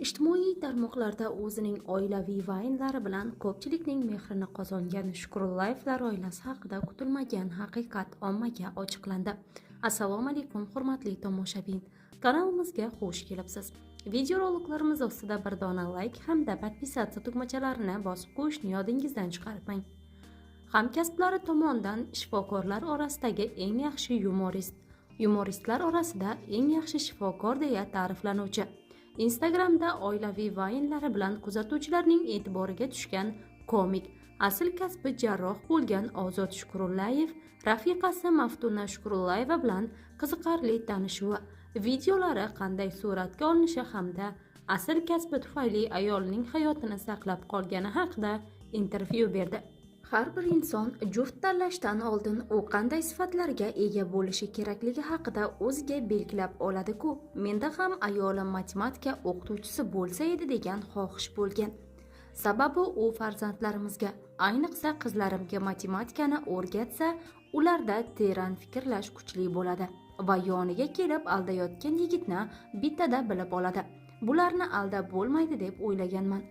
Ijtimoiy tarmoqlarda o'zining oilaviy vaynlari bilan ko'pchilikning mehrini qozongan Shukrullayevlar oilasi haqida kutilmagan haqiqat ommaga ochiqlandi. Assalomu alaykum, hurmatli tomoshabin. Kanalimizga xush kelibsiz. Videoroliklarimiz ostida bir dona like hamda подписаться tugmachalarini bosib qo'yishni yodingizdan chiqarmang. Hamkasblari tomonidan shifokorlar orasidagi eng yaxshi yumorist, yumoristlar orasida eng yaxshi shifokor deya ta'riflanuvchi, Instagramda oilaviy vaynlari bilan kuzatuvchilarning e'tiboriga tushgan komik, asl kasbi jarroh bo'lgan Ozod Shukrullayev rafiqasi Maftuna Shukrullayeva bilan qiziqarli tanishuvi, videolari qanday suratga olinishi hamda asl kasbi tufayli ayolning hayotini saqlab qolgani haqida intervyu berdi. Har bir inson juft tanlashdan oldin u qanday sifatlarga ega bo'lishi kerakligi haqida o'ziga belgilab oladi-ku. Menda ham ayolim matematika o'qituvchisi bo'lsa edi degan xohish bo'lgan. Sababi u farzandlarimizga, ayniqsa qizlarimga matematikani o'rgatsa, ularda teran fikrlash kuchli bo'ladi va yoniga kelib aldayotgan yigitni bittada bilib oladi. Bularni aldab bo'lmaydi deb o'ylaganman.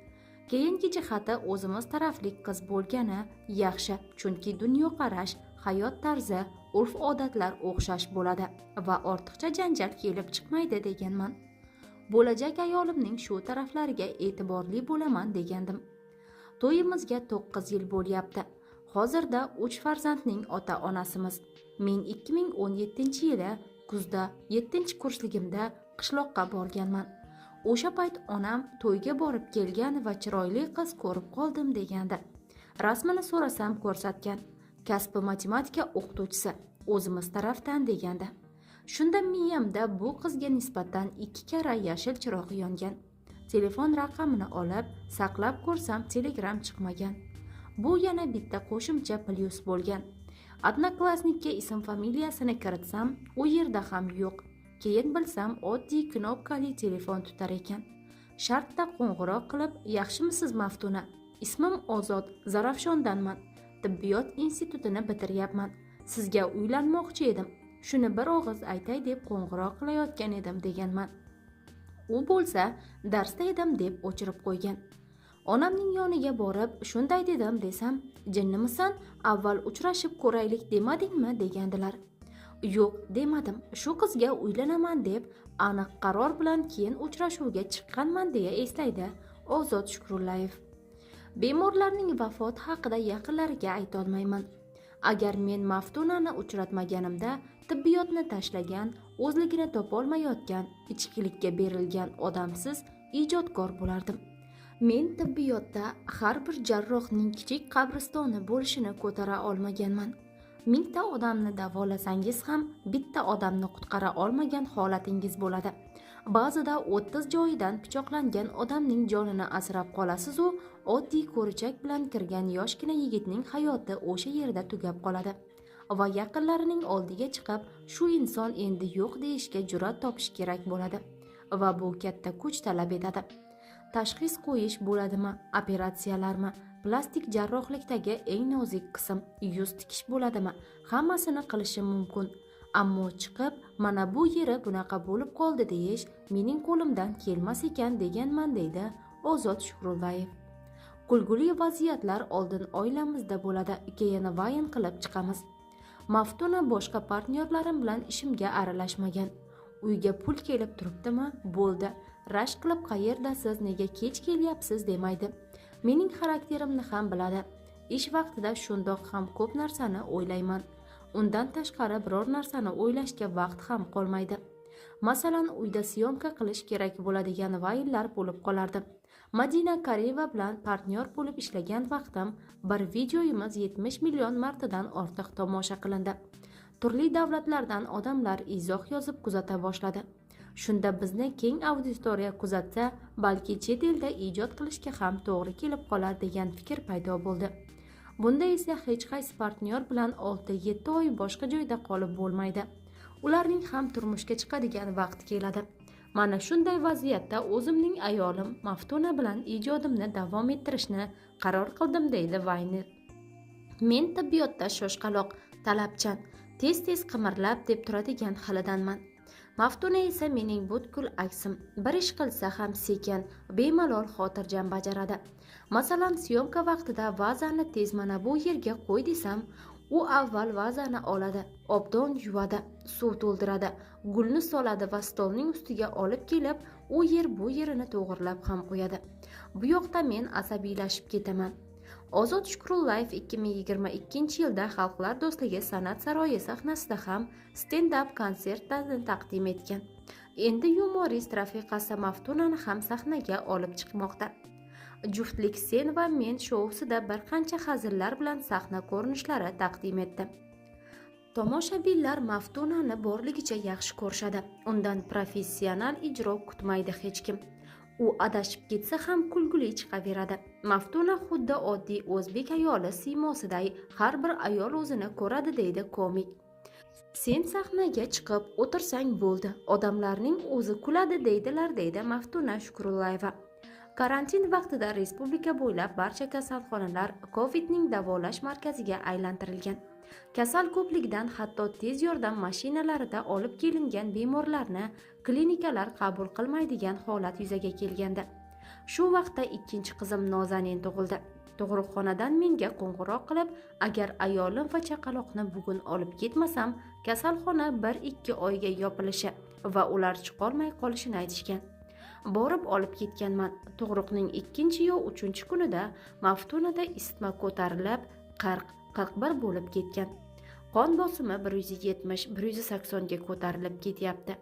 Keyingi jihati o'zimiz taraflik qiz bo'lgani yaxshi, chunki dunyoqarash, hayot tarzi, urf-odatlar o'xshash bo'ladi va ortiqcha janjal kelib chiqmaydi deganman. Bo'lajak ayolimning shu taraflariga e'tiborli bo'laman degandim. To'yimizga 9 yil bo'lyapti. Hozirda 3 farzandning ota-onasimiz. Men 2017-yili kuzda 7-kursligimda qishloqqa borganman. O'sha payt onam to'yga borib kelgan va chiroyli qiz ko'rib qoldim degandi. Rasmini so'rasam ko'rsatgan. Kasbi matematika o'qituvchisi, o'zimiz tarafdan degandi. Shunda miyamda bu qizga nisbatan 2 karra yashil chiroq yongan. Telefon raqamini olib, saqlab ko'rsam Telegram chiqmagan. Bu yana bitta qo'shimcha plyus bo'lgan. Odnoklassnikka ism familiyasini kiritsam, u yerda ham yo'q. Keyin bilsam, oddiy knopkali telefon tutar ekan. Shartda qo'ng'iroq qilib, "Yaxshimisiz, Maftuna? Ismim Ozod, Zarafshondanman. Tibbiyot institutini bitiryapman. Sizga uylanmoqchi edim. Shuni bir og'iz aytay deb qo'ng'iroq qilayotgan edim" deganman. U bo'lsa, darsda edim deb o'chirib qo'ygan. Onamning yoniga borib, shunday dedim desam, "Jinnimisan? Avval uchrashib ko'raylik demadingmi?" degandilar. Yo'q demadim. Shu qizga uylanaman deb aniq qaror bilan keyin uchrashuvga chiqqanman deya eslaydi Ozod Shukrullayev. Bemorlarning vafoti haqida yaqinlariga aytolmayman. Agar men Maftunani uchratmaganimda tibbiyotni tashlagan, o'zligini topolmayotgan, ichkilikka berilgan odamsiz ijodkor bo'lardim. Men tibbiyotda har bir jarrohning kichik qabristoni bo'lishini ko'tara olmaganman. 1000 ta odamni davolasangiz ham bitta odamni qutqara olmagan holatingiz bo'ladi. Ba'zida 30 joyidan pichoqlangan odamning jonini asrab qolasiz-u, oddiy ko'richak bilan kirgan yoshgina yigitning hayoti o'sha yerda tugab qoladi. Va yaqinlarining oldiga chiqib, shu inson endi yo'q deyishga jur'at topish kerak bo'ladi. Va bu katta kuch talab etadi. Tashxis qo'yish bo'ladimi, operatsiyalarmi, plastik jarrohlikdagi eng nozik qism, yuz tikish bo'ladimi, hammasini qilishim mumkin. Ammo chiqib, mana bu yeri bunaqa bo'lib qoldi deyish mening qo'limdan kelmas ekan deganman deydi Ozod Shukrullayev. Kulguli vaziyatlar oldin oilamizda bo'ladi, keyin vayn qilib chiqamiz. Maftuna boshqa partnyorlarim bilan ishimga aralashmagan. Uyga pul kelib turibdimi? Bo'ldi. Rashk qilib qayerdasiz, nega kech kelyapsiz demaydi. Mening xarakterimni ham biladi. Ish vaqtida shundoq ham ko'p narsani o'ylayman. Undan tashqari biror narsani o'ylashga vaqt ham qolmaydi. Masalan, uyda syomka qilish kerak bo'ladigan vaynlar bo'lib qolardi. Madina Kareva bilan partnyor bo'lib ishlagan vaqtim bir videoyimiz 70 million martadan ortiq tomosha qilindi. Turli davlatlardan odamlar izoh yozib kuzata boshladi. Shunda bizni keng auditoriya kuzatsa, balki chet elda ijod qilishga ham to'g'ri kelib qolar degan fikr paydo bo'ldi. Bunda esa hech qaysi partnyor bilan 6-7 oy boshqa joyda qolib bo'lmaydi. Ularning ham turmushga chiqadigan vaqt keladi. Mana shunday vaziyatda o'zimning ayolim Maftuna bilan ijodimni davom ettirishni qaror qildim deydi Vayner. Men tibbiyotda shoshqaloq, talabchan, tez-tez qimirlab deb turadigan xilidanman. Maftuna esa mening butkul aksim. Bir ish qilsa ham sekin, bemalol, xotirjam bajaradi. Masalan, syomka vaqtida vazani tez mana bu yerga qo'y desam, u avval vazani oladi, obdon yuvadi, suv to'ldiradi, gulni soladi va stolning ustiga olib kelib, u yer bu yerini to'g'irlab ham qo'yadi. Bu yoqda men asabiylashib ketaman. Ozod Shukrullayev 2022-yilda Xalqlar do'stligi san'at saroyi sahnasida ham stend-up konsertini taqdim etgan. Endi yumorist rafiqasi Maftunani ham sahnaga olib chiqmoqda. Juftlik Sen va men shousida bir qancha hazillar bilan sahna ko'rinishlari taqdim etdi. Tomoshabinlar Maftunani borligicha yaxshi ko'rishadi. Undan professional ijro kutmaydi hech kim. U adashib ketsa ham kulguli chiqaveradi. Maftuna xuddi oddiy o'zbek ayoli siymosiday har bir ayol o'zini ko'radi, deydi komik. Sen sahnaga chiqib o'tirsang bo'ldi, odamlarning o'zi kuladi deydilar, deydi Maftuna Shukrullayeva. Karantin vaqtida respublika bo'ylab barcha kasalxonalar COVIDning davolash markaziga aylantirilgan. Kasal ko'pligidan hatto tez yordam mashinalarida olib kelingan bemorlarni klinikalar qabul qilmaydigan holat yuzaga kelgandi. Shu vaqtda ikkinchi qizim Nozanin tug'ildi. Tug'ruqxonadan menga qo'ng'iroq qilib, agar ayolim va chaqaloqni bugun olib ketmasam, kasalxona 1-2 oyga yopilishi va ular chiqolmay qolishini aytishgan. Borib olib ketganman. Tug'ruqning 2-yo 3-kunida Maftunada isitma ko'tarilib 40-41 bo'lib ketgan. Qon bosimi 170-180 ga ko'tarilib ketyapti.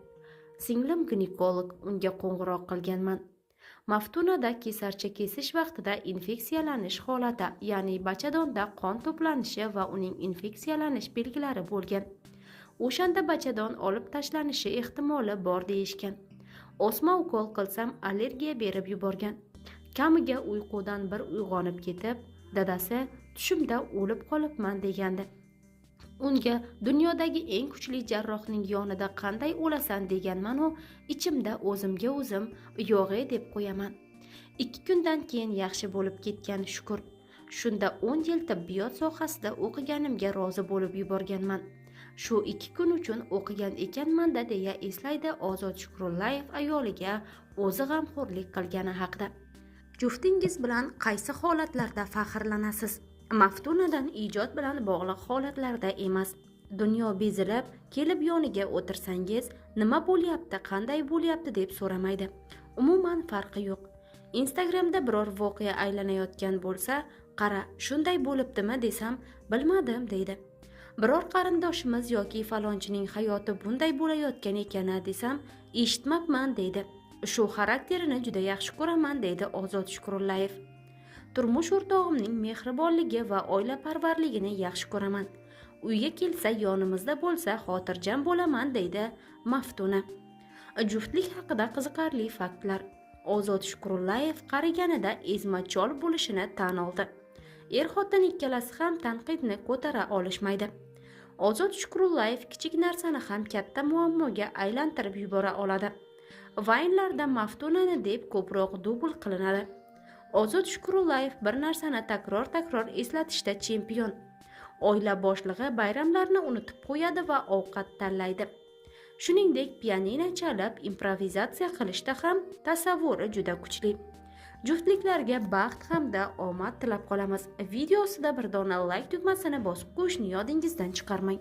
Singlim ginekolog, unga qo'ng'iroq qilganman. Maftunada kesarcha kesish vaqtida infeksiyalanish holati, ya'ni bachadonda qon to'planishi va uning infeksiyalanish belgilari bo'lgan. O'shanda bachadon olib tashlanishi ehtimoli bor deyishgan. Osma ukol qilsam allergiya berib yuborgan. Kamiga uyqudan bir uyg'onib ketib, dadasi tushimda o'lib qolibman degandi. Unga dunyodagi eng kuchli jarrohning yonida qanday o'lasan deganman-u, ichimda o'zimga o'zim yo'g'e deb qo'yaman. 2 kundan keyin yaxshi bo'lib ketgan, shukur. Shunda 10 yil tibbiyot sohasida o'qiganimga rozi bo'lib yuborganman. Shu 2 kun uchun o'qigan ekanman-da, deya eslaydi Ozod Shukrullayev ayoliga o'zi g'amxo'rlik qilgani haqida. Juftingiz bilan qaysi holatlarda faxrlanasiz? Maftunadan ijod bilan bog'liq holatlarda emas. Dunyo bezilib, kelib yoniga o'tirsangiz, nima bo'lyapti, qanday bo'lyapti deb so'ramaydi. Umuman farqi yo'q. Instagramda biror voqea aylanayotgan bo'lsa, qara, shunday bo'libdimi desam, bilmadim deydi. Biror qarindoshimiz yoki falonchining hayoti bunday bo'layotgan ekan desam, eshitmabman deydi. Shu xarakterini juda yaxshi ko'raman, deydi Ozod Shukrullayev. Turmush o'rtog'imning mehribonligi va oilaparvarligini yaxshi ko'raman. Uyga kelsa, yonimizda bo'lsa, xotirjam bo'laman, deydi Maftuna. Juftlik haqida qiziqarli faktlar. Ozod Shukrullayev qariganida ezma chol bo'lishini tan oldi. Er-xotin ikkalasi ham tanqidni ko'tara olishmaydi. Ozod Shukrullayev kichik narsani ham katta muammoga aylantirib yubora oladi. Vaynlarda Maftunani deb ko'proq dubl qilinadi. Ozod Shukrullayev bir narsani takror-takror eslatishda chempion. Oila boshlig'i bayramlarni unutib qo'yadi va ovqat tanlaydi. Shuningdek, pianino chalib improvizatsiya qilishda ham tasavvuri juda kuchli. Juftliklarga baxt hamda omad tilab qolamiz. Video ostida bir dona like tugmasini bosib qo'yishni yodingizdan chiqarmang.